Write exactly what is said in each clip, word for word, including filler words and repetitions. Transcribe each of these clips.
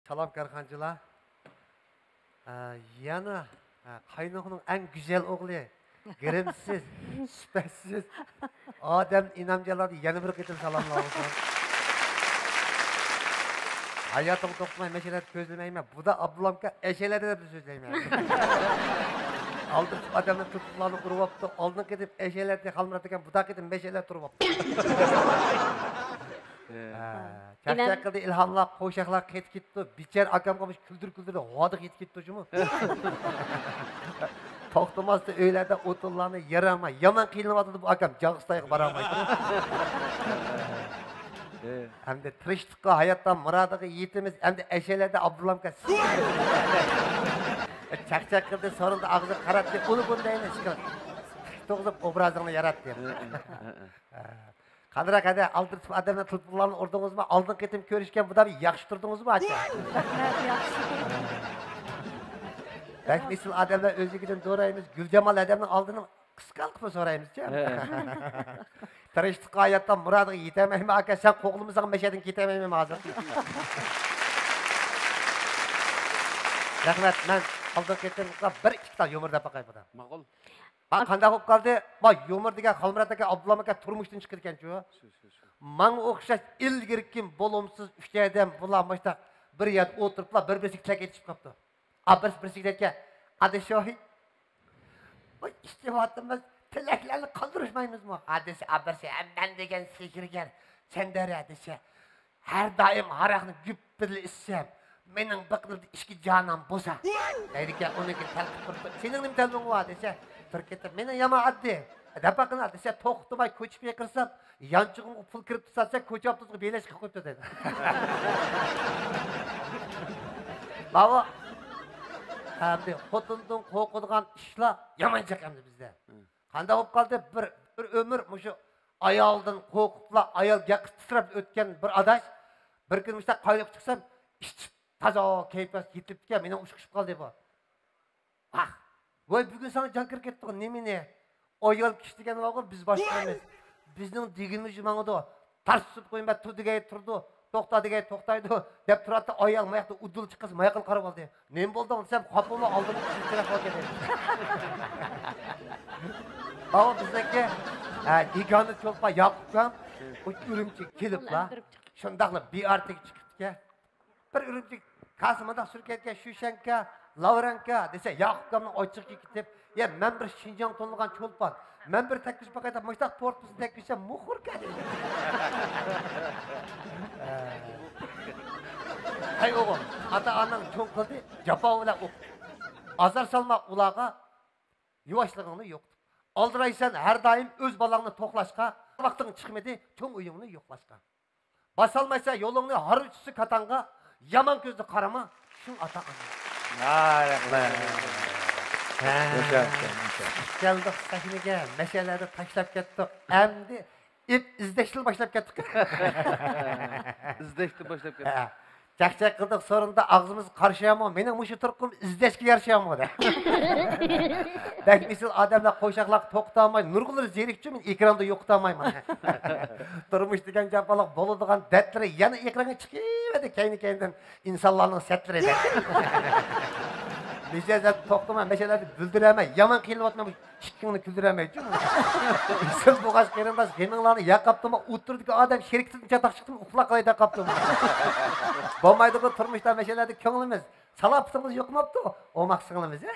سالام كارخانىچىلار. ئە، يەنە، ئە، قاينۇخنىڭ ئەڭ گۈزەل ئوغلى، گىرىمسىز، سۈپەتسىز، ئادەم ئىنامجانلاردىن يەنە بىر قېتىم سالاملار بولسۇن. ھاياتىڭ توختىماي مەشەلەردە كۆزلىمەيمەن. بۇدا ئابدۇللام ئاكا ئەشەلەردە دەپ سۆزلەيمەن. ئالدىرىپ ئادەمنى تۇتۇپلارنى ئۇرۇۋاپتۇ. ئالدىنقى قېتىم ئەشەلەردە خالمۇرات ئىكەن، بۇدا قېتىم مەشەلەر تۇرۇۋاپتۇ. ھە. ئىنەم. چاقچاق قىلدى ئىلھاملار، قوشاقلار قېتىپ كېتىپتۇ. بىچارە ئاكامغا مۇشۇ كۈلدۈر كۈلدۈر ھادىقى يېتىپ كېتىپتۇ شۇمۇ. توختىماستىن ئۆيلەردە ئوتۇنلارنى يېرىماي، يامان قىينىلىۋاتىدۇ بۇ ئاكام، جاغىستايغا بارالمايدۇ. ئەمدى تىرىشلىققا ھاياتتا مۇرادىغا يېتىمىز، ئەمدى ئەشەلەردە ئابدۇللام ئاكا. چاقچاق قىلدى، سورۇندا ئاغزىغا قاراتتى، ئۇنى بۇنى دەيمىز، ئىشقىلىپ توغزىپ ئوبرازىڭنى ياراتتى. قانداق ھەدە، ئالدىرىتىپ ئادەمنى تېلېفونلارنى ئۇردىڭىزمۇ؟ ئالدىنقى قېتىم كۆرۈشكەن بۇدا بىر ياخشى تۇردىڭىزمۇ ئاكا؟ رەھمەت، ياخشى. بەك ئېسىل ئادەملەر ئۆزلۈكىدىن دورايمىز. گۈلجامال ھەدەمنىڭ ئالدىنى قىسقا قىلىپ سورايمىزچۇ؟ ھە. تىرىشلىققا ھاياتتا مۇرادىغا يېتەلمەيمەن ئاكا، سەن قوغلىمىساڭ مەشەدىن كېتەلمەيمەن ھازىر. رەھمەت، مەن ئالدىنقى قېتىمغا بىر ئىككى تال يۇمۇر دەپ باقاي بۇدا. ماقۇل. ھا، قانداق بولۇپ قالدى؟ ما يۇمۇر دېگەن خالمۇرات ئاكا، ئابدۇللام ئاكا تۇرمۇشتىن چىقىدىكەنچۇ؟ شۇ، شۇ، شۇ. ماڭا ئوخشاش ئىلگىرىكىم بولۇمسىز ئۈچ ئادەم بۇلار مۇشتاق بىر يەردە ئولتۇرۇپلا بىر-بىرسىگە تىلەك ئېيتىشىپ قاپتۇ. ئا، بىرسى بىرسىگە دەيدىكەن، ئادىشوي، ۋاي ئىچىۋاتىمىز، تىلەكلەرنى قالدۇرۇشمايمىزمۇ؟ ھادىسە، ئا، بىرسى، ھە، مەن دېگەن سېھىرگەر، سەندەر ھادىسە. ھەر دائىم ھاراقنى گۈپپىدىلا ئىچسەم، مېنىڭ بىقىنىمدا ئىچكى جانان بوسا. دەيدىكەن، ئۇنىڭكى تەلقىپ تۇرۇپ، سېنىڭ نېمە تەلپۈڭ بار دېسە، بىر كېتىپ، مېنىڭ يامان ئاددىي. دەپ باققىنا دېسە، توختىماي كۆچۈپ يىقىرسام، يانچۇقۇمغا پۇل كىرىپ تۇرسا، سەن كوچا ئاپتوبۇسىغا بېلەتچە قىلىپ قويۇپتۇ دەيدۇ. ماۋۇ ئەمدى خوتۇندىن قورقىدىغان ئىشلار يامان جىق ئەمدى بىزدە. قانداق بولۇپ قالدى؟ بىر، بىر ئۆمۈر مۇشۇ ئايالدىن قورقۇپلا، ئايال گەپكە تىترەپ ئۆتكەن بىر ئاداش، بىر كۈنى مۇشۇنداق قايلىققا چىقسام، ئىچىپ، تازا كەيپىياتى يېتىلىپ كەتكەن، مېنىڭ ئۇشقۇشۇپ قالدى بۇ. ۋاھ، ۋاي، بۈگۈن ساڭا جان كىرىپ كەتتىغۇ، نېمىنى؟ ئايال كىشى دېگەن بارغۇ، بىز باشقىلىرىمىز. بىزنىڭ دېگىنىمىزچە ماڭىدۇ. تارتسۇن قويما، تۇر دېگەي تۇرىدۇ، توختا دېگەي توختايدۇ، دەپ تۇراتتى، ئايال ماياقتا ئۇدۇل چىققىسى ماياققا قاراپ ئالدى. نېمە بولدۇڭ دېسەم، قاپىمۇ ئالدىم، چىراغ بار كەتتى. ماۋۇ بىزنىڭكى، ھە، يېگانە چولپان ياقۇپكام، ئۇ ئۈرۈمچىگە كېلىپلا، شۇنداقلا بىئارتىگە چىقىپتىكەن. بىر ئۈرۈمچى كاسا مۇنداق سۈركەتكەن، شۈشەنكا، لاۋرەنكا دېسە، ياقۇپكامنىڭ ئوچىقىغا كېتىپ، يا، مەن بىر شىنجاڭ تونۇلغان چولپان، مەن بىر تەگكۈزۈپ باقاي دەپ، مۇشتاق پورتپىسنى تەگكۈزسەم، مۇخۇركا دېدى. ھەي ئوغۇل، ئاتا ئاناڭ چوڭ قىلدى، جاپا بىلەن ئوقۇتتى. ئازار سالما ئۇلارغا، يۇۋاشلىقىڭنى يوقىتىپ. ئالدىرايسەن ھەر دائىم ئۆز بالاڭنى توقلاشقا، ۋاقتىڭ چىقمىدى چوڭ ئۆيۈڭنى يوقلاشقا. باسالمايسەن يولۇڭنى ھارۋىچىسى كاتاڭغا، يامان كۆزدە قارىما شۇڭ ئاتا ئاناڭغا. ھا، رەھمەت. ھە. ياشا، ياشا. كەلدۇق سەھنىگە، مەشەلەردە تاشلاپ كەتتۇق. ئەمدى ئىپ ئىزدەشنى باشلاپ كەتتۇق. ئىزدەشنى باشلاپ كەتتۇق. ھە. چاقچاق قىلدۇق سورۇندا، ئاغزىمىز قارىشامۇ، مېنىڭ مۇشۇ تۇرقۇم ئىزدەشكە يارىشامۇ دەپ. بەك ئېسىل ئادەملەر قوشاقلار توختىماي، نۇرغۇنلىرى زېرىكچۇ، مېنى ئېكراندا يوقىتالمايمەن. تۇرمۇش دېگەن جاپالىق، بولىدىغان دەردلىرى يەنە ئېكرانغا چىقىۋەردى كەينى-كەينىدىن ئىنسانلارنىڭ سەتلىرى دەپ. مىجەزلەر توختىماي، مەشەلەردە بىلدۈرەلمەي، يامان قىينىلىۋاتىمەن. ئىككىڭنى كۈلدۈرەلمەيچۇ. ئېسىل بوغاچ قېرىنداش، غېمىڭلارنى ياقاپتىمۇ، ئوتتۇرىدىكى ئادەم شېرىكتىن چاتاق چىقتىمۇ، ئۇخلاپ قالاي دەپ قاپتىمۇ. بولمايدىغۇ تۇرمۇشتا مەشەلەردە كۆڭلىمىز. سالاپىتىڭىز يوقىماپتۇ، ئوماق سىڭلىمىز، ھە؟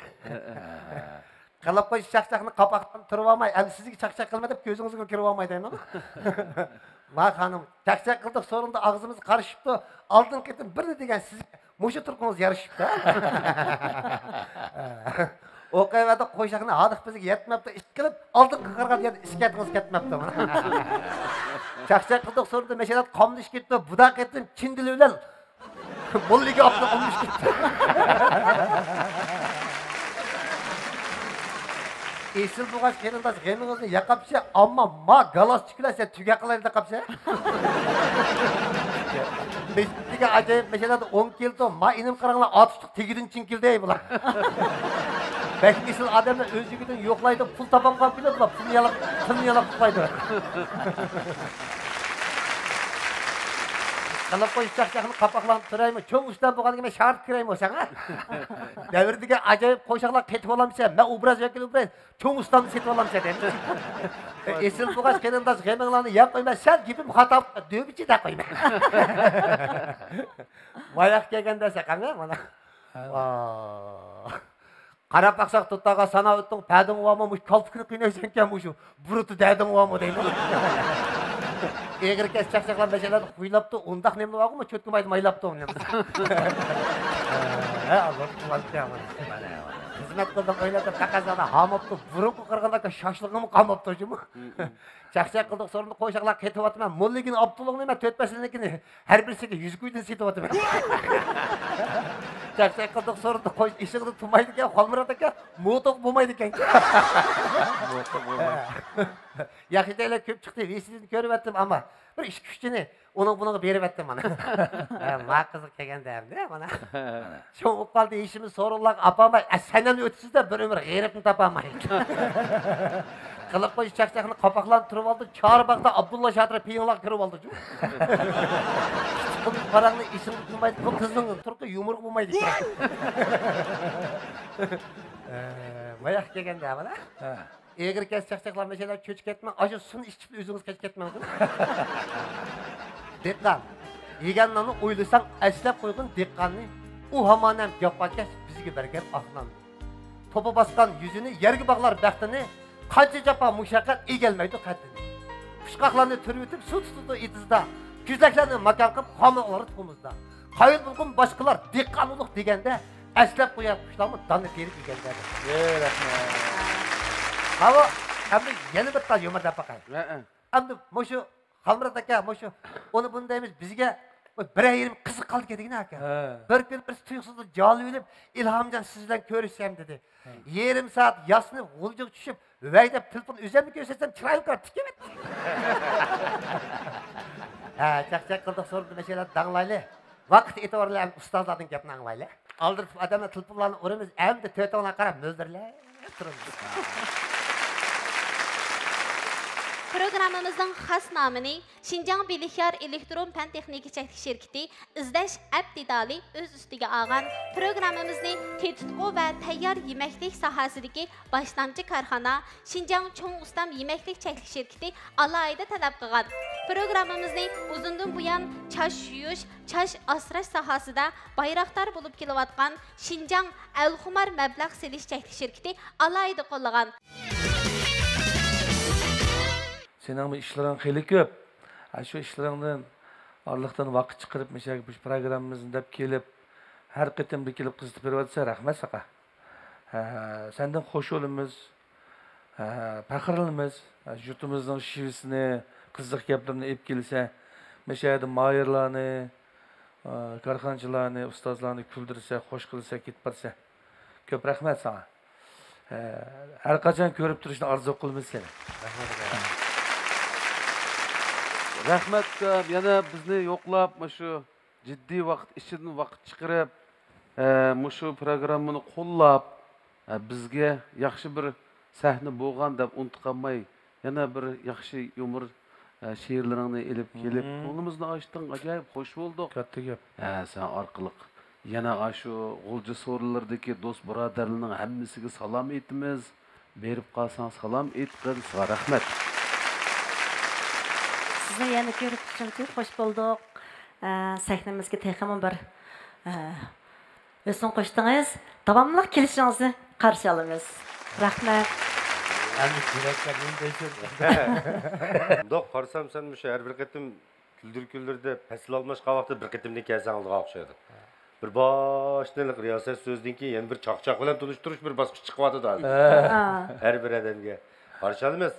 قىلىپ قويۇش چاقچاقنى قاپاقتىن تۇرۇۋالماي، ئەمدى سىزگە چاقچاق قىلما دەپ كۆزىڭىزگە كىرىۋالماي دەيمەن. ۋاي خانىم، چاقچاق قىلدۇق سورۇندا ئاغزىمىز قارىشىپتۇ. ئالدىنقى قېتىم بىرنى دېگەن سىزگە مۇشۇ تۇرقىڭىز يارىشىپتۇ. ئوقۇۋەردى قوشاقنى ھاردۇق بىزگە يەتمەپتۇ. ئىشقىلىپ ئالدىنقى قارىغان يەردە ئىسكەتىڭىز كەتمەپتۇ. چاقچاق قىلدۇق سورۇندا مەشەدە قاملىشىپ كەتتى. بۇدا قېتىم چىندىلى بىلەن موللىگە ئاپتۇ ئالمىشىپ كەتتى. ئېسىل بوغاچ قېرىنداش، غېمىڭىزنى ياقاپسە، ئەمما ما گالاستۇكلار سەن تۈگەپ قالاي دەپ قاپسەن. بىزگە ئاجايىپ مەشەلەردە ئوڭ كېلىدۇ، ما ئىنىم قاراڭلار، ئاتۇشلۇق تېگىدىن چىڭ كېلىدۇ بۇلار. بەك ئېسىل ئادەملەر ئۆزلۈكىدىن يوقلايدۇ، پۇل تاپالمىغان كۈنى بۇلار پۇلنى يالاپ، تىلنى يالاپ ئۇخلايدۇ. قىلىپ قويۇش چاقچاقنى قاپاقلاپ تۇرايمۇ؟ چوڭ ئۇستام بولغاندىكىن مەن شاگىرت كىرەيمۇ ساڭا؟ دەۋردىكى ئاجايىپ قوشاقلار قېتىۋالامسەن، مەن ئوبراز ۋەكىلى ئوبراز، چوڭ ئۇستامنى سېتىۋالامسەن دەيمەن. ئېسىل بولغاچ قېرىنداش غېمىڭلارنى يەپ قويمەن، سەل گېپىم خاتا بولسا دۆبىچى دەپ قويمەن. باياق كەلگەندە ساقام مانا. ۋاھ. قاراپ باقساق، دۇتارغا ساناۋېتىڭ پەدىڭ بارمۇ؟ مۇشۇ كالپۇكنى قىينايسەنكەن، مۇشۇ بۇرۇتى دەدىڭ بارمۇ دەيدۇ. ئېغىر كەس چاقچاقلار مەسىلەن قويلاپتۇ، ئۇنداق نېمە بارغۇ، چۆتكە مايدا مايلاپتۇ. ھە، ئاللا قۇۋۋەت بەرسۇن. خىزمەت قىلدىم ئۆيلەردە پەقەت زادى ھاماپتۇ، بۇرۇنقى قارىغاندا شاشلىقىمۇ قالماپتۇ جۇمۇ. چاقچاق قىلدۇق سورۇندا قوشاقلار قېتىۋاتىمەن، موللىگىن ئابدۇللىنى مەن تۆت پەسىلنىڭكىنى ھەر بىرسىگە يۈز كويدىن سېتىۋاتىمەن. چاقچاق قىلدۇق سورۇندا قوش ئىشىغدا تۇمايدىكەن، خالمۇرات ئاكا موتوق بولمايدىكەن. موتوق بولمايدۇ. ياخشى جايلار كۆپ چىقتى، ۋىسىدىنى كۆرۈۋەتتىم، ئەمما بىر ئىككى ئۈچىنى ئۇنىڭ بۇنىڭغا بېرىۋەتتىم مانا. ھە، ما قىزىق كەلگەندە ئەمدى مانا. شۇڭا ئۇقۇپ قالدى، ھېچنېمە سورۇنلارغا ئاپارماي، ئە، سەنەمنى ئۆتىسىز-دە، بىر ئۆمۈر غېرىبنى تاپالماي. قىلىپ قويۇش چاقچاقنى قاپاقلاپ تۇرۇۋالدى، چارباغدا ئابدۇللا شاتۇرا پىيىڭلارغا كىرىۋالدى. پاراڭنى ئېسىڭدە تۇتمايدۇ، بۇ قىزنىڭ تۇرقى يۇمرۇقى بولمايدىكەن. ئە، باياق كەلگەندە مانا. ئېغىر كەس چاقچاقلار مەسىلە چۆچۈپ كەتمەڭ، ئاشۇ سۇنى ئىچىپ ئۆزىڭىز قېچىپ كەتمەڭ. دېھقان، يېگەن ناننى ئويلىساڭ ئەسلەپ قويغىن دېھقاننى، ئۇ ھامانەم جاپاكەش بىزگە بەرگەن ئاق ناننى. توپا باسقان يۈزىنى يەرگە باغلار بەختىنى، قانچە جاپا مۇشەققەت ئېگەلمەيدۇ قەددىنى. پۇچقاقلارنى تۈرۈۋېتىپ سۇ تۇتىدۇ ئېتىزدا، كۈزەكلەرنى ماكان قىلىپ خامۇقلار تومۇزدا. قايىل بولغىن باشقىلار دېھقانلىق دېگەندە، ئەسلەپ قويار قۇشلارمۇ داننى تېرىپ يېگەندە. ئەي، رەھمەت. ھاۋا، ئەمدى يەنە بىر تال يۇمۇر دەپ باقاي. ھەئە. ئەمدى مۇشۇ خالمۇرات ئاكا، مۇشۇ ئۇنى بۇنى دەيمىز، بىزگە بىر ئاي يېرىم قىزىق قالدىكەن دېگىنە ئاكا. ھە. بىر كۈنى بىرسى تۇيۇقسىزلا جالىۋېلىپ، ئىلھامجان سىز بىلەن كۆرۈشسەم دېدى. ھە. يېرىم سائەت ياسىنىپ غۇلجىغا چۈشۈپ، ۋەي دەپ تېلېفون ئۆزۈمنى كۆرسەتسەم چىرايلىق قاراپ تىكىۋەتتى. ھە، چاقچاق قىلدۇق سورۇندا مەشەلەردە داڭلايلى. ۋاقىت ئېتىبارى بىلەن ئۇستازلاردىن گەپنى ئاڭلايلى. ئالدىرىتىپ ئادەملەر تېلېفونلارنى ئۇرىمىز، ئەمدى تۆتۈڭلار قاراپ مۆلدۈرلەپ تۇرىمىز. پروگراممىمىزنىڭ خاس نامىنى شىنجاڭ بىلىكيار ئېلېكترون پەن تېخنىكا چەكلىك شىركىتى ئىزدەش ئەپ دېتالى ئۆز ئۈستىگە ئالغان پروگراممىمىزنى تېتىتقۇ ۋە تەييار يېمەكلىك ساھەسىدىكى باشلامچى كارخانا شىنجاڭ چوڭ ئۇستام يېمەكلىك چەكلىك شىركىتى ئالاھىدە تەلەپ قىلغان. پروگراممىمىزنى ئۇزۇندىن بۇيان چاچ يۇيۇش، چاچ ئاسراش ساھەسىدە بايراقدار بولۇپ كېلىۋاتقان شىنجاڭ ئەلخۇمار مەبلەغ سېلىش چەكلىك شىركىتى ئالاھىدە قوللىغان. سېنىڭمۇ ئىشلىرىڭ خېلى كۆپ. ئاشۇ ئىشلىرىڭدىن ئارىلىقتىن ۋاقىت چىقىرىپ، مۇشۇ يەرگە مۇشۇ پروگراممىمىزنى دەپ كېلىپ، ھەر قېتىمدا كېلىپ قىزىتىپ بېرىۋاتىسەن، رەھمەت ساڭا. ھە، سەندىن خوش بولىمىز، ھە، پەخىرلىنىمىز. ھە، يۇرتىمىزنىڭ شىۋىسىنى، قىزىق گەپلىرىنى ئېلىپ كېلىسەن. مۇشۇ يەردە ماھىرلارنى، ھە، كارخانىچىلارنى، ئۇستازلارنى كۈلدۈرسە، خوش قىلسا، كېتىپ بارسا، كۆپ رەھمەت ساڭا. ھە، ھەر قاچان كۆرۈپ تۇرۇشنى ئارزۇ قىلىمىز سېنى. رەھمەت ئاكا. رەھمەت ئاكا، يەنە بىزنى يوقلاپ، مۇشۇ جىددىي ۋاقىت ئىچىدىن ۋاقىت چىقىرىپ، ئە، مۇشۇ پروگراممىنى قوللاپ، ئە، بىزگە ياخشى بىر سەھنە بولغان دەپ ئۇنتۇپ قالماي، يەنە بىر ياخشى يۇمۇر، ئە، شېئىرلىرىڭنى ئېلىپ كېلىپ، مم، كۆڭلىمىزنى ئاچتىڭ، ئاجايىپ خوش بولدۇق. كاتتا گەپ. ھە، سەن ئارقىلىق يەنە ئاشۇ غۇلجا سورۇنلىرىدىكى دوست بۇرادەرلەرنىڭ ھەممىسىگە سالام ئېيتىمىز. بېرىپ قالساڭ سالام ئېيتقىن، ساڭا رەھمەت. سىزنى يەنە كۆرۈپ چۈشۈمچۇ خوش بولدۇق. ئە، سەھنىمىزگە تېخىمۇ بىر، ئە، ھۆسن قوشتىڭىز. داۋاملىق كېلىشىڭىزنى قارشى ئالىمىز. رەھمەت. ئەمدى دىرېكتور نېمە دەيسۇن؟ مۇنداق قارىسام، سەن مۇشۇ ھەر بىر قېتىم كۈلدۈر كۈلدۈردە پەسىل ئالماشقان ۋاقىتتا بىر قېتىمدىن كەلسەڭ ئالىدىغان ئوخشايدۇ. بىر باشتىنلىق رىياسەت سۆزىدىن كېيىن يەنە بىر چاقچاق بىلەن تونۇشتۇرۇش بىر باسقۇچ چىقىۋاتىدۇ ھازىر. ھە. ھەر بىر ئادەمگە. قارشى ئالىمىز.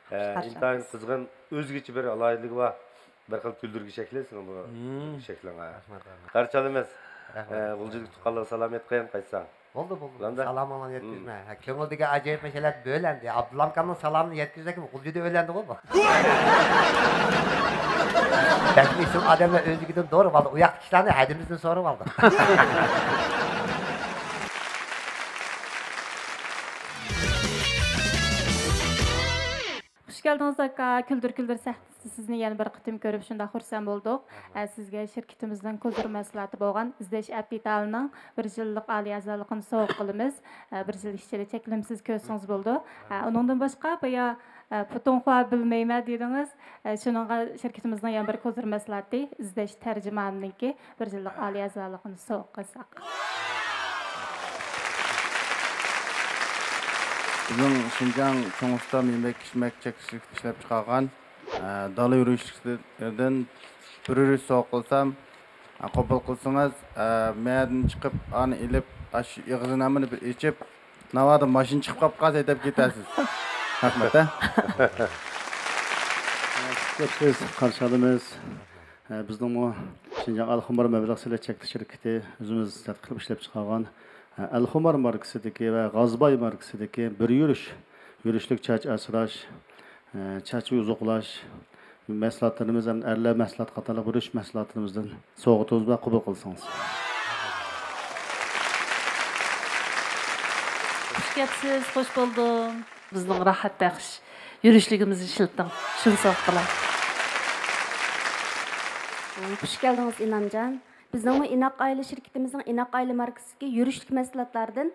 ھە، قارشى ئىنتايىن ئالىمىز. قىزغىن، ئۆزگىچە بىر ئالاھىدىلىكى بار. بىر خىل كۈلدۈرگە شەكلى سېنىڭ بۇ شەكلىڭ، ھە. رەھمەت، رەھمەت. قارشى ئالىمىز. رەھمەت. ھە، غۇلجىدىكى تۇغقانلارغا سالام ئېيتقىن، قايتساڭ. بولدى، بولدى. بولدى. سالامىڭلارنى يەتكۈزمە. ھە، كۆڭۈلدىكى ئاجايىپ مەشەلەر بۆلەندى. ئابدۇللام ئاكامنىڭ سالامىنى يەتكۈزسەكمۇ غۇلجىدا ئۆلەندىغۇ بۇ. بەك ئېسىل ئادەملەر ئۆزلۈكىدىن دورىۋالدى. ئۇ ياقتىكى كىشىلەرنى ھەدىمىزدىن سورىۋالدى. خۇش كەلدىڭىز ئاكا، كۈلدۈر كۈلدۈر سەھنىسى. سىزنى يەنە بىر قېتىم كۆرۈپ شۇنداق خۇرسەن بولدۇق. ئە، سىزگە شىركىتىمىزنىڭ كوزىر مەھسۇلاتى بولغان ئىزدەش ئەپ دېتالىنىڭ بىر يىللىق ئالىي ئەزالىقىنى سوۋغا قىلىمىز. ئە، بىر يىل ئىچىدە چەكلىمىسىز كۆرسىڭىز بولىدۇ. ئە، ئۇنىڭدىن باشقا، بايا، ئە، پۇتۇڭخۇا بىلمەيمەن دېدىڭىز. ئە، شۇنىڭغا شىركىتىمىزنىڭ يەنە بىر كوزىر مەھسۇلاتى، ئىزدەش تەرجىمانىنىڭكى بىر يىللىق ئالىي ئەزالىقىنى سوۋغا قىلساق. بىزنىڭ شىنجاڭ چوڭ ئۇستام يېمەك ئىچمەك چەكلىك شىركىتى ئىشلەپچىقارغان، ئە، دالا يۈرۈشلۈكلىرىدىن بىر يۈرۈش سوۋغا قىلسام، ئە، قوبۇل قىلسىڭىز، ئە، مەدىن چىقىپ، ئانى ئېلىپ، ئاشۇ ئېغىزنامىنى بىر ئېچىپ، ناۋادا ماشىنا چىقىپ قاپ قالسا ھەيدەپ كېتەرسىز. رەھمەت، ھە؟ كەپسىز، قارشى ئالىمىز. ئە، بىزنىڭمۇ شىنجاڭ ئەلخۇمار مەبلەغ سېلىش چەكلىك شىركىتى ئۆزىمىز تەتقىق قىلىپ ئىشلەپچىقارغان، ئە، ئەلخۇمار ماركىسىدىكى ۋە غازباي ماركىسىدىكى بىر يۈرۈش، يۈرۈشلۈك چاچ ئاسراش، ئە، چاچ ئوزۇقلاش مەھسۇلاتلىرىمىز ھەم ئەرلەر مەھسۇلاتى قاتارلىق بىر يۈرۈش مەھسۇلاتلىرىمىزدىن سوۋغىتىمىز بىلەن قوبۇل قىلسىڭىز. خۇش كەپسىز، خوش بولدۇم. بىزنىڭ راھەت بەخش يۈرۈشلۈكىمىزنى ئىشلىتىڭ. شۇنى سوۋغا قىلاي. خۇش كەلدىڭىز، ئىنامجان. بىزنىڭمۇ ئىناق ئائىلە شىركىتىمىزنىڭ ئىناق ئائىلە ماركىسىدىكى يۈرۈشلۈك مەھسۇلاتلاردىن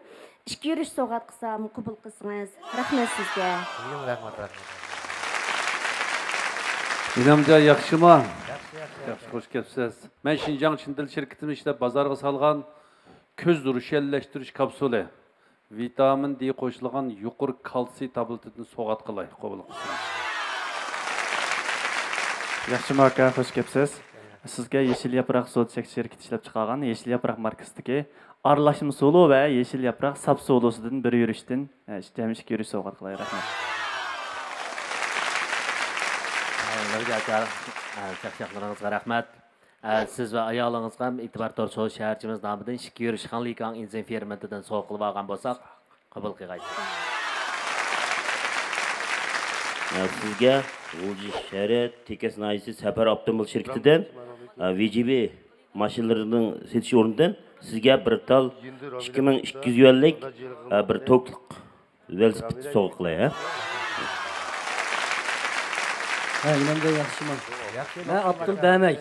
ئىككى يۈرۈش سوۋغات قىلسام قوبۇل قىلسىڭىز. رەھمەت سىزگە. سىزگىمۇ رەھمەت، رەھمەت. ئىنامجان ياخشىما؟ ياخشى، ياخشى، ياخشى، ياخشى. خوش كەپسىز. مەن شىنجاڭ چىن دىل شىركىتىمىز ئىشلەپ بازارغا سالغان كۆز روشەنلەشتۈرۈش كاپسۇلى، ۋىتامىن دې قوشۇلغان يۇقىرى كالتسىي تابلېتىدىن سوۋغات قىلاي، قوبۇل قىلسىڭىز. ياخشىمۇ ئاكا، خوش كەپسىز. سىزگە يېشىل ياپراق سودا چەكلىك شىركىتى ئىشلەپ چىقارغان يېشىل ياپراق ماركىسىدىكى ئارىلاشما سۇلۇ ۋە يېشىل ياپراق ساپ سۇلۇسىدىن بىر يۈرۈشتىن، ئە، جەمئىي ئىككى يۈرۈش سوۋغات قىلاي. رەھمەت. ئە، نۇرجان ئاكا، ئە، چاقچاقلىرىڭىزغا رەھمەت. ئە، سىز ۋە ئايالىڭىزغا ھەم ئېتىبار تور سودا شەھەرچىمىز نامىدىن ئىككى يۈرۈش خاڭلىكاڭ ئىنزىم فېرمېنتىدىن سوۋغا قىلىپ ئالغان بولساق، قوبۇل قىلغايسىز. ئە، سىزگە غۇلجا شەھىرى تېكەس ناھىيەسى سەپەر ئاپتوموبىل شىركىتىدىن، ئە، ۋى جى بى ماشىنىلىرىنىڭ سېتىش ئورنىدىن سىزگە بىر تال ئىككى مىڭ ئىككى يۈز يۈەنلىك، ئە، بىر توكلۇق ۋېلىسىپىت سوۋغا قىلاي، ھە؟ ھە، ئىنامجان ياخشىمۇ؟ ياخشى، مەن ئابدۇل بەمەي.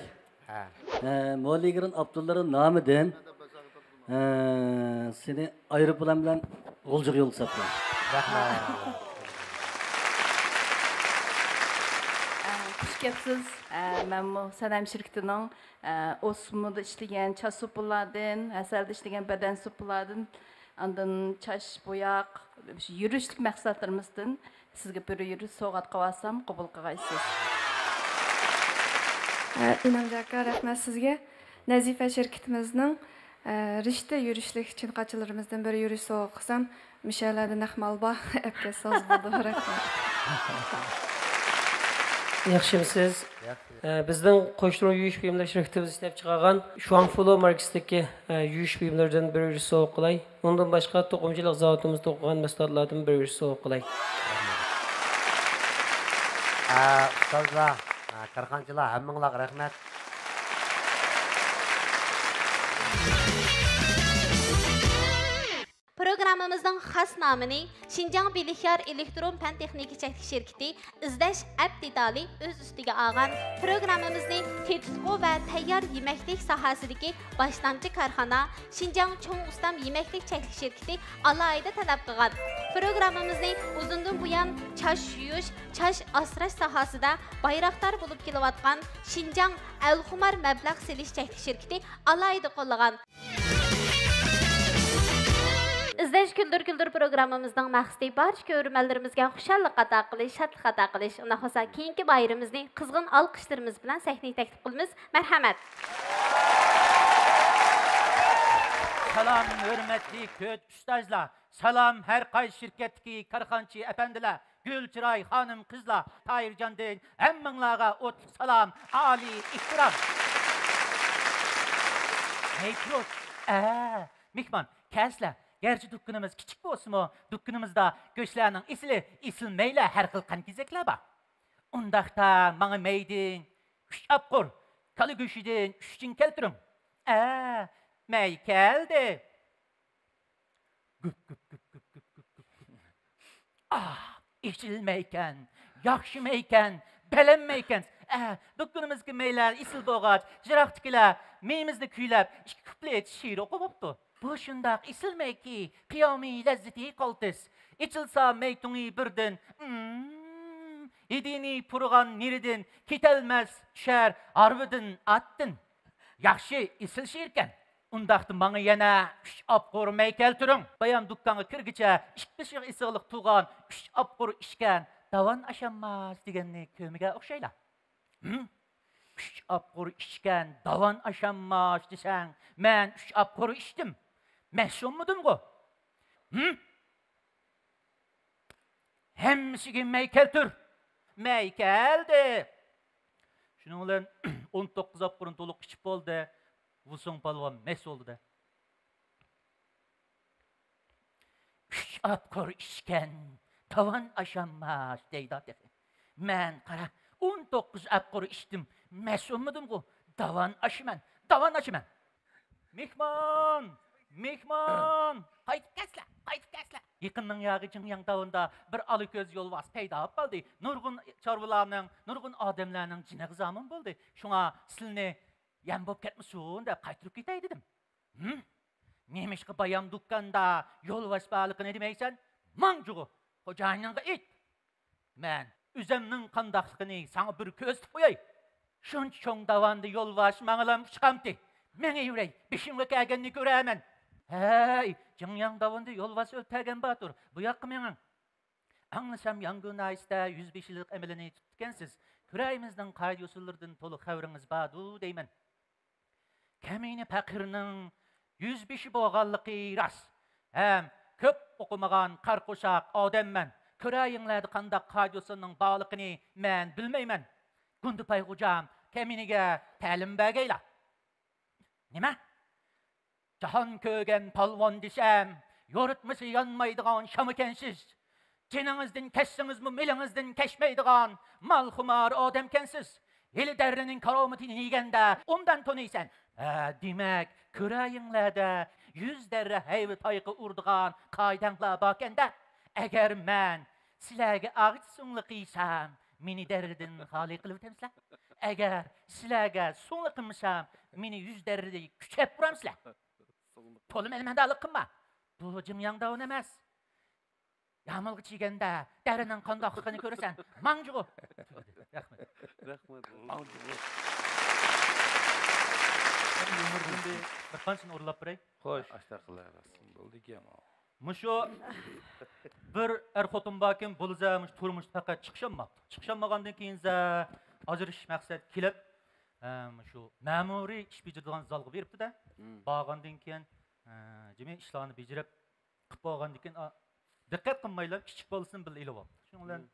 ھە. ھە، مولىگرىن ئابدۇللىرىم نامىدىن، ھە، سېنى ئايروپىلان بىلەن غۇلجىغا يولغا ساپلايمەن. رەھمەت. ئە، خۇش كەپسىز. ئە، مەنمۇ سەنەم شىركىتىنىڭ، ئە، ئوسمىدا ئىشلىگەن چاچ سوپۇنلاردىن، ھەسەلدە ئىشلىگەن بەدەن سوپۇنلاردىن، ئاندىن چاچ بوياق، يۈرۈشلۈك مەھسۇلاتلىرىمىزدىن سىزگە بىر يۈرۈش سوۋغات قىلىۋالسام، قوبۇل قىلغايسىز. ئە، ئىنامجان ئاكا، رەھمەت سىزگە. نەزىپە شىركىتىمىزنىڭ، ئە، رىشتە يۈرۈشلۈك چىنقاچىلىرىمىزدىن بىر يۈرۈش سوۋغا قىلسام، مۇشۇ يەرلەردە نەق مال بار، ئەپ كەتسىڭىز بولىدۇ. رەھمەت. ياخشىمۇسىز؟ ياخشى. ئە، بىزنىڭ قوشۇن يۇيۇش بۇيۇملىرى شىركىتىمىز ئىشلەپ چىقارغان شۇاڭفۇلو ماركىسىدىكى، ئە، يۇيۇش بۇيۇملىرىدىن بىر يۈرۈش سوۋغا قىلاي. ئۇنىڭدىن باشقا، توقۇمىچىلىق زاۋۇتىمىزدا توقۇغان مەھسۇلاتلاردىن بىر يۈرۈش سوۋغا قىلاي. ئە، ئۇستازلار، ئە، كارخانىچىلار، ھەممىڭلارغا رەھمەت. پروگراممىمىزنىڭ خاس نامىنى شىنجاڭ بىلىكيار ئېلېكترون پەن تېخنىكا چەكلىك شىركىتى ئىزدەش ئەپ دېتالى ئۆز ئۈستىگە ئالغان پروگراممىمىزنى تېتىتقۇ ۋە تەييار يېمەكلىك ساھەسىدىكى باشلامچى كارخانا شىنجاڭ چوڭ ئۇستام يېمەكلىك چەكلىك شىركىتى ئالاھىدە تەلەپ قىلغان. پروگراممىمىزنى ئۇزۇندىن بۇيان چاچ يۇيۇش، چاچ ئاسراش ساھەسىدە بايراقدار بولۇپ كېلىۋاتقان شىنجاڭ ئەلخۇمار مەبلەغ سېلىش چەكلىك شىركىتى ئالاھىدە قوللىغان. ئىزدەش كۈلدۈر كۈلدۈر پروگراممىمىزنىڭ مەقسىتى بارچە كۆرۈرمەنلىرىمىزگە خۇشاللىق ئاتا قىلىش، شادلىق ئاتا قىلىش. ئۇنداق بولسا كېيىنكى بايرىمىمىزنى قىزغىن ئالقىشلىرىمىز بىلەن سەھنىگە تەكلىپ قىلىمىز. مەرھەمەت. سالام ھۆرمەتلىك تۆت ئۇستازلار، سالام ھەر قايسى شىركەتتىكى كارخانىچى ئەپەندىلەر، گۈل چىراي خانىم قىزلار، تاھىرجاندىن ھەممىڭلارغا ئوتلۇق سالام، ئالىي ئېھتىرام. ھەي تۇرۇپ، ئە، مېھمان، كەلسىلە. گەرچە دۇكىنىمىز كىچىك بولسىمۇ، دۇكىنىمىزدا گۆشلەرنىڭ ئېسىلى، ئېسىل مەيلە، ھەر خىل قان كېزەكلەر بار. ئۇنداقتا ماڭا مەيدىن ئۈچ ئاپقۇر، كالا گۆشىدىن ئۈچ چىڭ كەلتۈرۈڭ. ئە، مەي كەلدى. گۈپ، گۈپ، گۈپ، گۈپ. ئاھ، ئېچىلمەيكەن، ياخشىمەيكەن، بەلەنمەيكەن. ئە، دۇكىنىمىزدىكى مەيلەر ئېسىل بولغاچ، يىراقتىكىلەر مېيىمىزنى كۈيلەپ، ئىككى كۇپلېت شېئىر ئوقۇۋاپتۇ. بۇ شۇنداق ئېسىلمەنكى، قىيامى لەززىتى قالتىس. ئېچىلسا مەي تۇڭى بىردىن، ئىم، ھىدىنى پۇرىغان نېرىدىن، كېتەلمەس چۈشەر ھارۋىدىن ئاتتىن. ياخشى، ئېسىل شېئىركەن. ئۇنداقتا ماڭا يەنە ئۈچ ئاپقۇر مەي كەلتۈرۈڭ. بايام دۇكانغا كىرگىچە ئىشىك بېشىغا ئېسىقلىق تۇغان ئۈچ ئاپقۇر ئىچكەن داۋان ئاشانماس دېگەننى كۆرمىگەن ئوخشايلا. ھىم؟ ئۈچ ئاپقۇر ئىچكەن داۋان ئاشانماس دېسەڭ، مەن ئۈچ ئاپقۇر ئىچتىم. مەسئۇلمىدىمغۇ؟ ھىم؟ ھەممىسىگە مەي كەلتۈر. مەي كەلدى. شۇنىڭ بىلەن ئون توققۇز ئاپقۇرنى تولۇق ئىچىپ بولدى. ۋۇسۇڭ پالۋان مەست بولدى-دە. ئۈچ ئاپقۇر ئىچكەن، داۋان ئاشانماس دەيدۇ تېخى. مەن قارا، ئون توققۇز ئاپقۇر ئىچتىم. مەسئۇلمىدىمغۇ؟ داۋان ئاشىمەن، داۋان ئاشىمەن. مېھمان! مېھمان! قايتىپ كەلسىلە، قايتىپ كەلسىلە! يېقىننىڭ ياغى جىڭياڭ داۋىنىدا بىر ئالا كۆز يولۋاس پەيدا بولۇپ قالدى. نۇرغۇن چارۋىلارنىڭ، نۇرغۇن ئادەملەرنىڭ جېنىغا زامىن بولدى. شۇڭا سىلىنى يەم بولۇپ كەتمىسۇن دەپ قايتۇرۇپ كېتەي دېدىم. ھىم؟ نېمىشقا بايام دۇكاندا يولۋاس بارلىقىنى دېمەيسەن؟ ماڭجۇغۇ، خوجايىنىڭغا ئېيت. مەن ئۆزەمنىڭ قانداقلىقىنى ساڭا بىر كۆرسىتىپ قوياي. شۇنچە چوڭ داۋاندا يولۋاس ماڭىلام چىقامتى. مېڭىۋېرەي، بېشىمغا كەلگەننى كۆرەرمەن. ھەي، جىڭياڭ داۋىنىدا يولۋاس ئۆلتۈرگەن باتۇر، بۇ ياققا مېڭىڭ. ئاڭلىسام، ياڭگۇ ناھىيىسىدە يۈزبېشىلىق ئەمىلىنى تۇتۇپتىكەنسىز. كۈرەيىمىزنىڭ قائىدە-ئۇسۇللىرىدىن تولۇق خەۋىرىڭىز باردۇ دەيمەن. كەمىنە پەقىرنىڭ يۈزبېشى بولغانلىقى راست. ھەم كۆپ ئوقۇمىغان قارا قورساق ئادەممەن. كۆرەيىڭلەردە قانداق قائىدە-ئۇسۇلنىڭ بارلىقىنى مەن بىلمەيمەن. گۇندىپاي غوجام، كەمىنىگە تەلىم بەرگەيلا. نېمە؟ جاھان كۆرگەن پالۋان دېسەم، يورۇتمىسا يانمايدىغان شام ئىكەنسىز. جېنىڭىزدىن كەچسىڭىزمۇ مېلىڭىزدىن كەچمەيدىغان مالخۇمار ئادەمكەنسىز. ھېلى دەررىنىڭ كارامىتىنى يېگەندە ئۇندىن تونۇيسەن. ھە، دېمەك، كۆرەيىڭلەردە يۈز دەررە ھەيۋە تايىقى ئۇرىدىغان قائىدەڭلار باركەندە. ئەگەر مەن سىلەرگە ئاغىچ سۇڭلۇقى يېسەم، مېنى دەررىدىن خالىي قىلىۋېتەمسىلەر؟ ئەگەر سىلەرگە سۇڭلۇق قىلمىسام، مېنى يۈز دەررىدە كۈچەپ ئۇرامسىلەر؟ تولىمۇ ئەلمەندالىق قىلما. بۇ جىڭياڭ داۋان ئەمەس. يامۇلغا چىگەندە دەررىنىڭ قانداقلىقىنى كۆرىسەن. ماڭجۇغۇ. رەھمەت. رەھمەت. ماڭجۇغۇ. بىر قانچىنى ئورۇنلاپ بېرەي. خوش. ئاشتاقىللا راست. بولدىكەن ئۇ. مۇشۇ بىر ئەر خوتۇن باركەن، بولزا مۇشۇ تۇرمۇشتا پەقەت چىقىشالماپتۇ. چىقىشالمىغاندىن كېيىن زە ئاجرىشىش مەقسەت كېلىپ، ئە، مۇشۇ مەمۇرىي ئىش بېجىرىدىغان زالغا بېرىپتۇ-دە. مم. بارغاندىن كېيىن، ئە، جىمى ئىشلارنى بېجىرىپ، قىلىپ بولغاندىن كېيىن، ئا، دىققەت قىلمايلا كىچىك بالىسىنى بىللە ئېلىۋاپتۇ. شۇنىڭ بىلەن مم.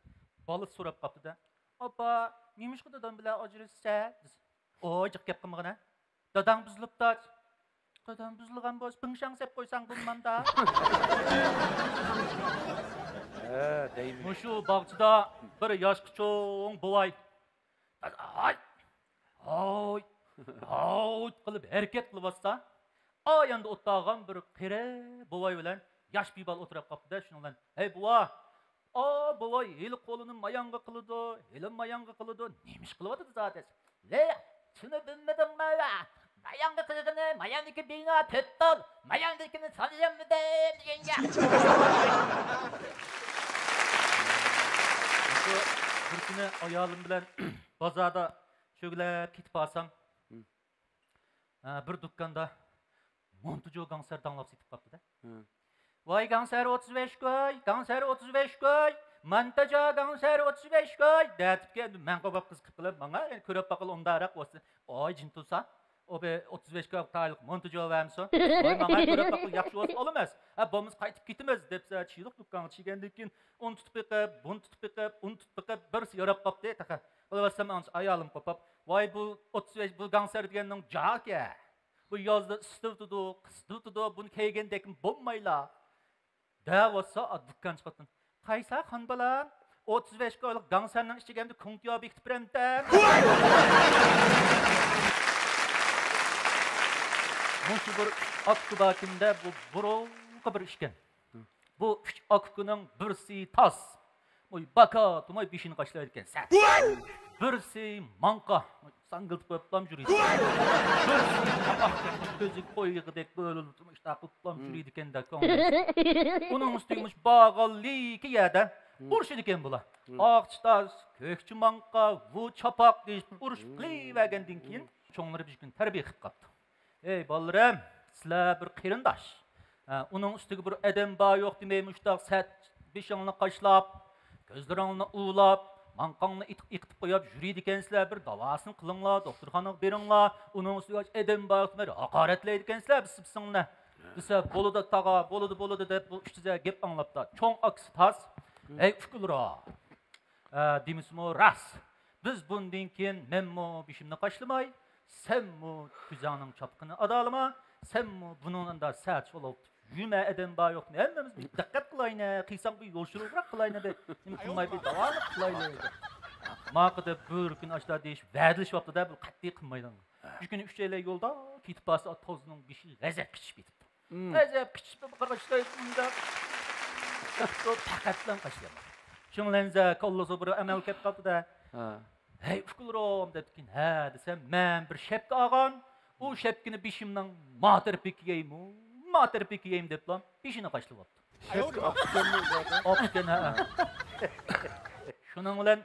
بالىسى سوراپ قاپتۇ-دە، «ئاپا، نېمىشقا دادام بىلەن ئاجرىشىسەن؟» دېسە، «ئوي، جىق گەپ قىلمىغىنە. داداڭ بۇزۇلۇپتۇ.» «داداڭ بۇزۇلغان بولسا، بىڭشاڭ سەپ قويساڭ بولمامدا؟» ھە، دەيمەن. مۇشۇ باغچىدا بىر ياشقا چوڭ بوۋاي، ھاي، ھاي، ھاي قىلىپ ھەرىكەت قىلىۋاتسا، ئاياندا ئولتۇرغان بىر قېرى بوۋاي بىلەن ياش بىبال ئولتۇرۇپ قاپتۇ-دە، شۇنىڭ بىلەن، «ھەي، بوۋا!» «ئا، بوۋاي، ھېلى قولىنى ماياڭغا قىلىدۇ، ھېلى ماياڭغا قىلىدۇ، نېمە ئىش قىلىۋاتىدۇ زادى؟» «لە، شۇنى بىلمىدىڭمۇ؟ ماياڭغا قىلغىنى، ماياندىكى بىنا تۆت تال، ماياندىكىنى سانىيالمىدىم» دېگەن گەپ. بىر كۈنى ئايالىم بىلەن بازاردا شۆگىلەپ كېتىپ بارسام، ھە، بىر دۇكاندا مونتىجو گاڭسەر داڭلاپ سېتىپ قاپتۇ-دە. ھە. «ۋاي، گاڭسەر ئوتتۇز بەش كوي، گاڭسەر ئوتتۇز بەش كوي، مانتاجو گاڭسەر ئوتتۇز بەش كوي» دەتىپكەن. مەن قوباپ قىزىقىپ قېلىپ، ماڭا يەنە كۆرۈپ باققىلى ئۇنداقراق بولسا. «ئاي، جىنتۇسا، ئۇ بىر ئوتتۇز بەش كوي تايلىق مونتىجو بەرمىسۇن؟ ۋاي، ماڭا كۆرۈپ باققىلى ياخشى بولسا ئالىمەس. ھە، بولمىسا قايتىپ كېتىمىز» دەپ، چىلىق دۇكانغا چىگەندىن كېيىن، ئۇنى تۇتۇپ بېقىپ، بۇنى تۇتۇپ بېقىپ، ئۇنى تۇتۇپ بېقىپ، بىرسى ياراپ قاپتۇ تېخى. بولۇۋاتسام، ئايالىم قوپاپ، «ۋاي، بۇ ئوتتۇز بەش، بۇ گاڭسەر دېگەننىڭ جاكى. بۇ يازدا ئىسسىتىۋېتىدۇ، قىسىتىۋېتىدۇ، بۇنى كىيگەندەكمۇ بولمايلا» دەۋاتسا، دۇكان چىقىۋاتىدۇ. «قايسا خان بالام؟ ئوتتۇز بەش كويلۇق گاڭسەرنىڭ ئىچىگە ئەمدى كۇڭتىياۋ بېكىتىپ بېرەمتەم؟» مۇشۇ بىر ئاكا باركىندە، بۇ بۇرۇنقى بىر ئىشكەن. بۇ ئۈچ ئاكا-ئۇكىنىڭ بىرسى تاس. موي باكا توماي بېشىنى قاشلايدىكەن سەت. بىرسى ماڭقا، ساڭگىلتىپ قويۇپلام يۈرىدۇ. بىرسى چاپاق، كۆزى قويغۇدەك بۆلۈلۈپ، ئىشتاق قىلىپلام يۈرىدىكەن-دە، كۆڭلى. ئۇنىڭ ئۈستىگە مۇشۇ بارغانلىكى يەردە ئۇرۇشىدىكەن بۇلار. ئاقچى تاز، كۆكچى ماڭقا، ۋۇ چاپاق دېيىشىپ ئۇرۇشۇپ قېلىۋەرگەندىن كېيىن، چوڭلىرى بىر كۈنى تەربىيە قىلىپ قاپتۇ. ئەي بالىلىرىم، سىلەر بىر قېرىنداش. ھە، ئۇنىڭ ئۈستىگە بىر ئادەم بار يوق دېمەي، مۇشتاق سەت بېشىڭلارنى قاشلاپ، كۆزلىرىڭلارنى ئۇۋىلاپ، ماڭقاڭلارنى ئېتىق-، ئېقىتىپ قويۇپ يۈرىدىكەنسىلەر، بىر داۋاسىنى قىلىڭلار، دوختۇرخانىغا بېرىڭلار، ئۇنىڭ ئۈستىگە ئادەم بار يوق دېمەي، ھاقارەتلەيدىكەنسىلەر بىسىڭلارنى دېسە، بولىدۇ تاغا، بولىدۇ، بولىدۇ دەپ، بۇ ئۈچ يۈز گەپ ئاڭلاپتا. چوڭ ئاكىسى تاس، ھەي ئۇكىلىرا، ئە، دېمىسىمۇ راست. بىز بۇندىن كېيىن مەنمۇ بېشىمنى قاشلىماي، سەنمۇ كۆزۈڭنىڭ چاپىقىنى ئادالىما، سەنمۇ بۇنىڭ ئاندا سەت شۇلاپ يۈرمە، ئادەم بار يوقنى ھەممىمىز بىر دىققەت قىلايلى، قىلساڭ بىر يوشۇرۇنراق قىلايلى، نېمە قىلماي بىر داۋاملىق قىلايلى. ماقا دەپ بىر كۈنى ئاشتا دېيىش ۋەدىلىشىۋاپتۇ-دە، بۇ قەتئىي قىلمايدىغان. شۇ كۈنى ئۈچەيلەن يولدا كېتىپ بارسا، تازنىڭ بېشى غەزەپ قىچىشىپ كېتىپتۇ. غەزەپ قىچىشىپ قاراشلايدۇ ئۇنداق. پەقەتلا قاشلايمەن. شۇنىڭ بىلەن كاللىسىغا بىر ئەمەل كەپ قاپتۇ-دە. ھەي ئۇكىلىرىم دەپتىكىن، ھە دېسەم، مەن بىر شەپكە ئالغان، ئۇ شەپكىنى بېشىمنىڭ ما تەرىپىگە كىيەيمۇ، ما تەرىپىگە كىيەيمۇ دەپلا بېشىنى قاشلىۋاپتۇ. شەپكە ئاپتىكەنمۇ زادى؟ ئاپتىكەن، ھە. شۇنىڭ بىلەن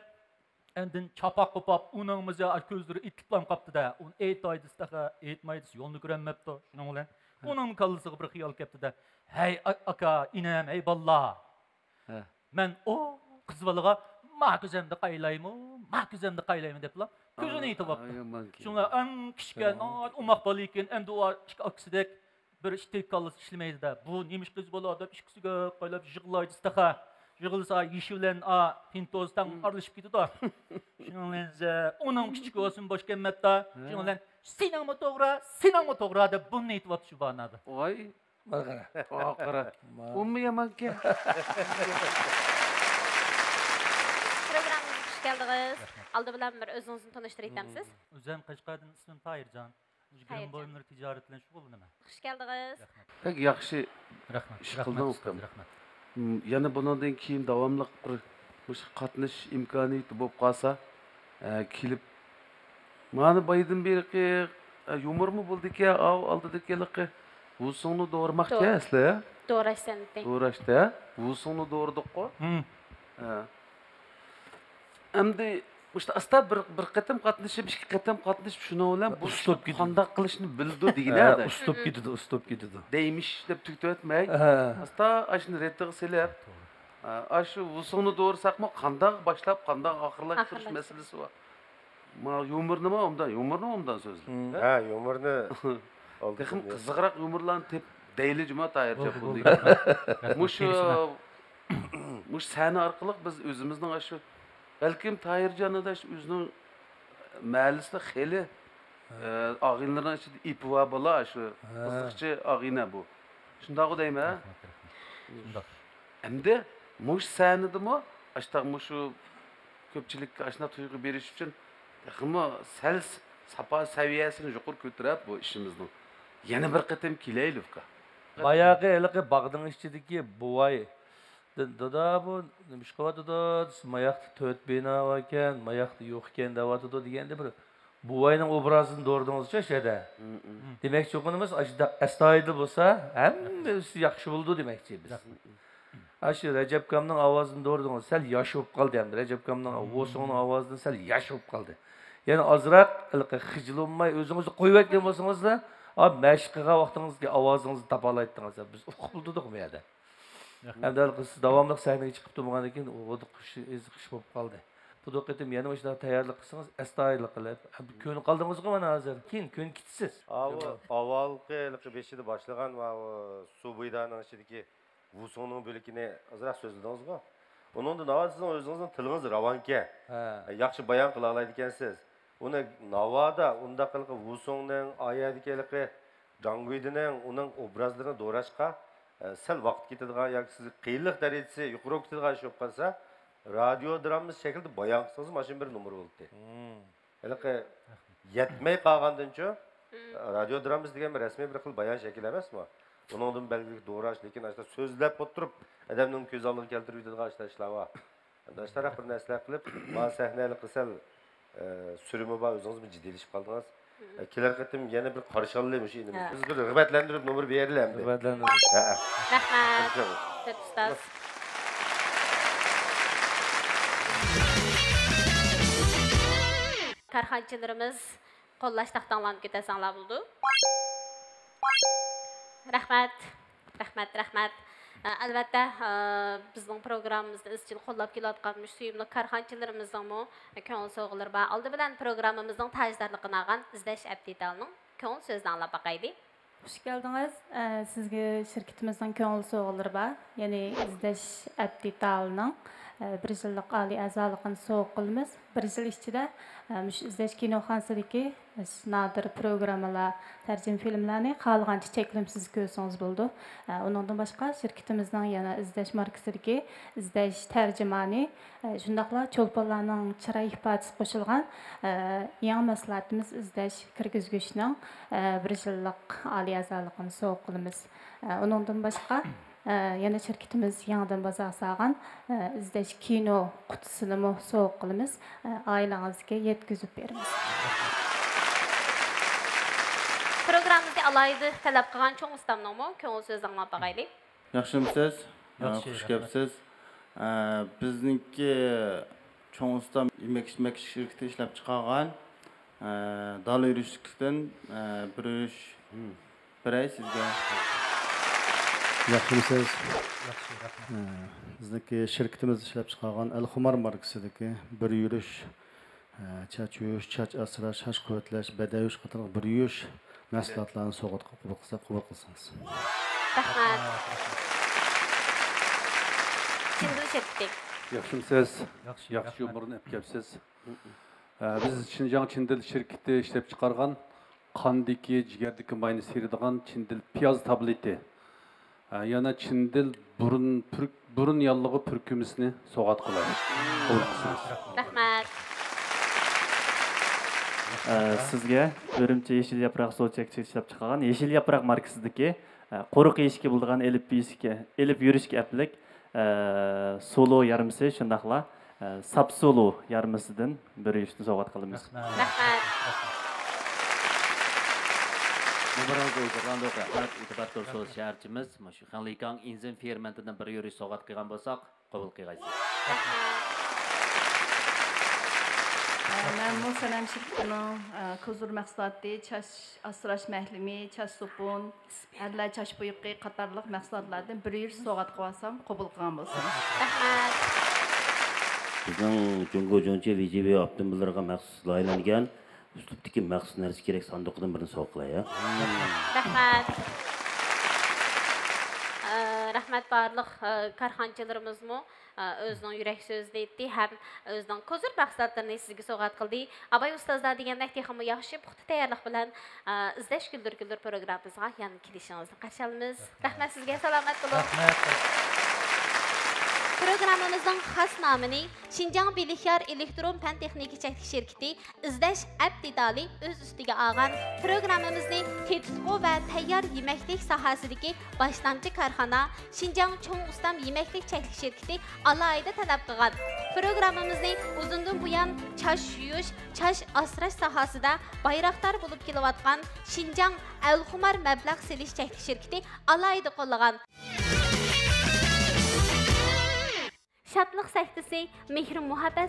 ئاندىن چاپاق قوپاپ، ئۇنىڭ مىجەزى كۆزلىرى ئېتىلىپلا قاپتۇ-دە. ئۇنى ئېيتاي دېسە تېخى ئېيتماي دېسە يولنى كۆرەلمەپتۇ. شۇنىڭ بىلەن ئۇنىڭ كاللىسىغا بىر خىيال كەپتۇ-دە. ھەي ئا-، ئاكا، ئىنىم، ھەي بالىلار. مەن ئۇ قىز بالىغا ما كۆزەمدە قايلايمۇ، ما كۆزەمدە قايلايمۇ دەپلا كۆزىنى ئېتىۋاپتۇ. شۇڭا ئەڭ كىچىككە ناھايىتى ئوماق بالا ئىكەن، ئەمدى ئۇ ئىككى ئاكىسىدەك بىر ئىتتىك كاللىسى ئىشلىمەيدۇ-دە. بۇ نېمىش قىز بالا دەپ ئىككىسىگە قايلاپ يىغلايدۇ تېخى. يىغلىسا يېشى بىلەن ئا پىنتوز تەڭ ئارىلىشىپ كېتىدۇ. شۇنىڭ بىلەن ئۇنىڭ كىچىكى بولسىمۇ بوش كەلمەپتۇ. شۇنىڭ بىلەن سېنىڭمۇ توغرا، سېنىڭمۇ توغرا دەپ بۇنى ئېيتىۋاپتۇ شۇ بانادا. ۋاي. مانا قارا. ئۇمۇ يامانكەن. پروگراممىمىزغا خۇش كەلدىڭىز. ئالدى بىلەن بىر ئۆزىڭىزنى تونۇشتۇرۇۋېتەمسىز؟ ئۆزۈم قەشقەردىن، ئىسمىم تاھىرجان. ئىگىرىم بويۇملىرى تىجارەت بىلەن شۇغۇللىنىمەن. خۇش كەلدىڭىز. بەك ياخشى ئىش قىلدىڭ ئۇكام. رەھمەت. يەنە بۇنىڭدىن كېيىن داۋاملىق بىر مۇشۇ قاتنىشىش ئىمكانىيىتى بولۇپ قالسا، ئە، كېلىپ، مانا بايدىن بېرىقى، ئە، يۇمۇرمۇ بولىدىكەن، ئاۋۇ ئالدىدىكى ھېلىقى ۋۇسۇڭنى دورىماقچى ئەسلى. دوراش سەنئىتى. دوراشتا، ۋۇسۇڭنى دورىدۇققۇ. ئە. ئەمدى مۇشۇ ئاستا بىر، بىر قېتىم قاتنىشىپ، ئىككى قېتىم قاتنىشىپ، شۇنىڭ بىلەن بۇ ئىشنى قانداق قىلىشنى بىلىدۇ دېگىنە. ئۇسلۇب كېتىدۇ، ئۇسلۇب كېتىدۇ. دەيمىش دەپ تۈگىتىۋەتمەي، ئاستا ئاشۇنى رېتىغا سېلىپ، ئاشۇ ۋۇسۇڭنى دورىساقمۇ قانداق باشلاپ، قانداق ئاخىرلاشتۇرۇش مەسىلىسى بار. ما يۇمۇرنىمۇ ئوبدان، يۇمۇرنىمۇ ئوبدان سۆزلە. ھە، يۇمۇرنى تېخىمۇ قىزىقراق يۇمۇرلارنى تېپىپ دەيلى جۇما تاھىرجان بۇنى. مۇشۇ، مۇشۇ سەھنە ئارقىلىق بىز ئۆزىمىزنىڭ ئاشۇ، بەلكىم تاھىرجان ئادا ئۆزىنىڭ مەھەللىسىدە خېلى، ئە، ئاغىنىلىرىنىڭ ئىچىدە ئېپى بار بالا، ئاشۇ قىزىقچى ئاغىنە بۇ. شۇنداقغۇ دەيمەن، ھە؟ شۇنداق. ئەمدى مۇشۇ سەھنىدىمۇ ئاشتاق مۇشۇ كۆپچىلىككە ئاشۇنداق تۇيغۇ بېرىش ئۈچۈن تېخىمۇ سەل ساپا سەۋىيەسىنى يۇقىرى كۆتۈرۈپ، بۇ ئىشىمىزنىڭ يەنە بىر قېتىم كېلەيلى، ئۇكا. باياقى ھېلىقى باغنىڭ ئىچىدىكى بوۋاي، دادا، بۇ نېمە ئىش قىلىۋاتىدۇ دېسە، ماياقتا تۆت بىنا باركەن، ماياقتا يوق ئىكەن دەۋاتىدۇ دېگەندە بىر بوۋاينىڭ ئوبرازىنى دورىدىڭىزچۇ شۇ يەردە. دېمەكچى بولغىنىمىز، ئاشۇنداق ئەستايىدىل بولسا، ھەممىسى ياخشى بولىدۇ دېمەكچى بىز. ئاشۇ رەجەپكامنىڭ ئاۋازىنى دورىدىڭىز، سەل ياش بولۇپ قالدى ئەمدى. رەجەپكامنىڭ ۋوسۇڭنىڭ ئاۋازىدىن سەل ياش بولۇپ قالدى. يەنە ئازراق ھېلىقى خىجىل بولماي، ئۆزىڭىزنى قويۇۋەتكەن بولسىڭىزلا، ئا، مەشىق قىلغان ۋاقتىڭىزدىكى ئاۋازىڭىزنى تاپالايتتىڭىز. بىز ئۇقۇلدىدۇق بۇ يەردە. ئەمدى ھېلىقى سىز داۋاملىق سەھنىگە چىقىپ تۇرمىغاندىن كېيىن، ھودۇقۇش، ئېزىقىش بولۇپ قالدى. بۇ قېتىم يەنە مۇشۇنداق تەييارلىق قىلسىڭىز، ئەستايىدىل قىلىپ، ئەمدى كۆنۈپ قالدىڭىزغۇ مانا ھازىر. كېيىن كۆنۈپ كېتىسىز. ئاۋۇ ئاۋۋالقى ھېلىقى بېشىدا باشلىغان ماۋۇ سۇ بۇيدانىڭ ئىچىدىكى ۋۇسۇڭنىڭ بۆلىكىنى ئازراق سۆزلىدىڭىزغۇ؟ ئۇنىڭدا ناۋادا سىزنىڭ ئۆزىڭىزنىڭ تىلىڭىز راۋانكەن. ھە. ياخشى بايان قىلالايدىكەنسىز. ئۇنى ناۋادا ئۇنداق ھېلىقى ۋۇسۇڭنىڭ، ئا يەردىكى ھېلىقى جاڭگۈيدىنىڭ ئۇنىڭ ئوبرازلىرىنى دوراشقا، ئە، سەل ۋاقىت كېتىدىغان ياكى سىزگە قىيىنلىق دەرىجىسى يۇقىرى بولۇپ كېتىدىغان ئىش بولۇپ قالسا، رادىيو دراممىسى شەكلىدە بايان قىلسىڭىز، مانا شۇ بىر نومۇر بولاتتى. ھېلىقى يەتمەي قالغاندىنچۇ، رادىيو دراممىسى دېگەن بىر رەسمىي بىر خىل بايان شەكلى ئەمەسمۇ؟ ئۇنىڭدىن بەلگىلىك دوراش، لېكىن ئاشۇنداق سۆزلەپ ئولتۇرۇپ، ئادەمنىڭ كۆز ئالدىغا كەلتۈرۈپ يېتىدىغان ئاشۇنداق ئىشلار بار. ئەمدى ئاشۇنداق بىر نەرسىلەر قىلىپ، ما سەھنە ھېلىقى سەل، ئە، سۈرىمۇ بار، ئۆزىڭىز بىر جىددىيلىشىپ قالدىڭىز. ئە، كېلەر قېتىم يەنە بىر قارشى ئالىلى مۇشۇ ئىنىمىز. ھە. بىز بىر رىغبەتلەندۈرۈپ نومۇر بېرەيلى ئەمدى. رىغبەتلەندۈرۈپ. ھە، ھە. رەھمەت. تۆت ئۇستاز. كارخانىچىلىرىمىز قوللاش تاختاڭلارنى كۆتەرسەڭلار بولىدۇ. رەھمەت. رەھمەت، رەھمەت. ئە، ئەلۋەتتە، ئە، بىزنىڭ پروگراممىمىزنى ئىزچىل قوللاپ كېلىۋاتقان مۇشۇ سۆيۈملۈك كارخانىچىلىرىمىزنىڭمۇ كۆڭۈل سوۋغىلىرى بار. ئالدى بىلەن پروگراممىمىزنىڭ تاجدارلىقىنى ئالغان ئىزدەش ئەپ دېتالىنىڭ كۆڭۈل سۆزىنى ئاڭلاپ باقايلى. خۇش كەلدىڭىز. ئە، سىزگە شىركىتىمىزنىڭ كۆڭۈل سوۋغىلىرى بار. يەنى ئىزدەش ئەپ دېتالىنىڭ، ئە، بىر يىللىق ئالىي ئەزالىقىنى سوۋغا قىلىمىز. بىر يىل ئىچىدە، ئە، مۇشۇ ئىزدەش كىنوخانىسىدىكى نادىر پروگراممىلار، تەرجىمە فىلىملارنى خالىغانچە چەكلىمىسىز كۆرسىڭىز بولىدۇ. ئە، ئۇنىڭدىن باشقا، شىركىتىمىزنىڭ يەنە ئىزدەش ماركىسىدىكى ئىزدەش تەرجىمانى، ئە، شۇنداقلا چولپانلارنىڭ چىراي ئىپادىسى قوشۇلغان، ئە، يېڭى مەھسۇلاتىمىز ئىزدەش كىرگۈزگۈچنىڭ، ئە، بىر يىللىق ئالىي ئەزالىقىنى سوۋغا قىلىمىز. ئە، ئۇنىڭدىن باشقا، ئە، يەنە شىركىتىمىز يېڭىدىن بازار سالغان، ئە، ئىزدەش كىنو قۇتىسىنىمۇ سوۋغا قىلىمىز. ئە، ئائىلىڭىزگە يەتكۈزۈپ بېرىمىز. پروگراممىمىزنى ئالاھىدە تەلەپ قىلغان چوڭ ئۇستامنىڭمۇ كۆڭۈل سۆزىنى ئاڭلاپ باقايلى. ياخشىمۇسىز؟ ياخشى، خۇش رەھمەت. كەپسىز. ئە، بىزنىڭكى چوڭ ئۇستام يېمەك ئىچمەك شىركىتى ئىشلەپ چىقارغان، ئە، دالا يۈرۈشلۈكتىن، ئە، بىر يۈرۈش بېرەي سىزگە. ياخشىمۇسىز؟ ياخشى، رەھمەت. ئە، بىزنىڭكى شىركىتىمىز ئىشلەپ چىقارغان ئەلخۇمار ماركىسىدىكى بىر يۈرۈش، ئە، چاچ يۇيۇش، چاچ ئاسراش، چاچ قۇۋۋەتلەش، بەدەن يۇيۇش قاتارلىق بىر يۈرۈش مەھسۇلاتلارنى سوۋغاتقا قوبۇل قىلسا، قوبۇل قىلسىڭىز. رەھمەت. چىندۇ شىركىتى. ياخشىمۇسىز؟ ياخشى، ياخشى، رەھمەت. ئۇيغۇرنى ئەپ كەپسىز. ئە، بىز شىنجاڭ چىندىل شىركىتى ئىشلەپ چىقارغان قاندىكى، جىگەردىكى ماينى سىيرىدىغان چىندىل پىياز تابلېتى. ئە، يەنە چىندىل بۇرۇن پۈرك-، بۇرۇن ياللۇغى پۈركۈمىسىنى سوۋغات قىلايلى. قوبۇل قىلسىڭىز. رەھمەت. ئە، سىزگە ئۈرۈمچى يېشىل ياپراق سودا چەكلىكى ئىشلەپ چىقارغان يېشىل ياپراق ماركىسىدىكى، ئە، قۇرۇق يېيىشكە بولىدىغان ئېلىپ يېيىشكە، ئېلىپ يۈرۈشكە ئەپلىك، ئە، سولو يارمىسى، شۇنداقلا ئە، ساپسولۇ يارمىسىدىن بىر يۈرۈشنى سوۋغات قىلىمىز. رەھمەت. نومۇرىڭىزنى ئۆچۈرگەندۇق، رەھمەت. ئېتىبار تۇرسۇن شەھەرچىمىز، مۇشۇ خېڭلىكاڭ ئىنزىم فېرمېنتىدىن بىر يۈرۈش سوۋغات قىلغان بولساق، قوبۇل قىلغايسىز. رەھمەت. ئە، مەنمۇ سەنەم شىركىتىنىڭ، ئە، كوزۇر مەھسۇلاتى، چاچ ئاسراش مەھلىمى، چاچ سوپۇن، ئەرلەر چاچ بويىقى قاتارلىق مەھسۇلاتلاردىن بىر يۈرۈش سوۋغات قىلىۋالسام، قوبۇل قىلغان بولسىڭىز. رەھمەت. بىزنىڭ جۇڭگو جۇڭچى ۋېيجىۋېي ئاپتوموبىللىرىغا مەخسۇس لايىھەلەنگەن ئۈسلۇبتىكى مەخسۇس نەرسە كېرەك ساندۇقىدىن بىرنى سوۋغا قىلاي، ھە؟ رەھمەت. ئە، رەھمەت بارلىق، ئە، كارخانىچىلىرىمىزمۇ، ئە، ئۆزىنىڭ يۈرەك سۆزىنى ئېيتتى ھەم ئۆزىنىڭ كوزۇر مەھسۇلاتلىرىنى سىزگە سوۋغات قىلدى. ئاباي ئۇستازلار دېگەندەك تېخىمۇ ياخشى، پۇختا تەييارلىق بىلەن، ئە، ئىزدەش گۈلدۈر گۈلدۈر پروگراممىمىزغا يەنە كېلىشىڭىزنى قارشى ئالىمىز. رەھمەت سىزگە، سالامەت بولۇڭ. رەھمەت. پروگراممىمىزنىڭ خاس نامىنى شىنجاڭ بىلىكيار ئېلېكترون پەن تېخنىكا چەكلىك شىركىتى ئىزدەش ئەپ دېتالى ئۆز ئۈستىگە ئالغان پروگراممىمىزنى تېتىتقۇ ۋە تەييار يېمەكلىك ساھەسىدىكى باشلامچى كارخانا شىنجاڭ چوڭ ئۇستام يېمەكلىك چەكلىك شىركىتى ئالاھىدە تەلەپ قىلغان. پروگراممىمىزنى ئۇزۇندىن بۇيان چاچ يۇيۇش، چاچ ئاسراش ساھەسىدە بايراقدار بولۇپ كېلىۋاتقان شىنجاڭ ئەلخۇمار مەبلەغ سېلىش چەكلىك شىركىتى ئالاھىدە قوللىغان. شادلىق سەھنىسى، مېھرى-مۇھەببەت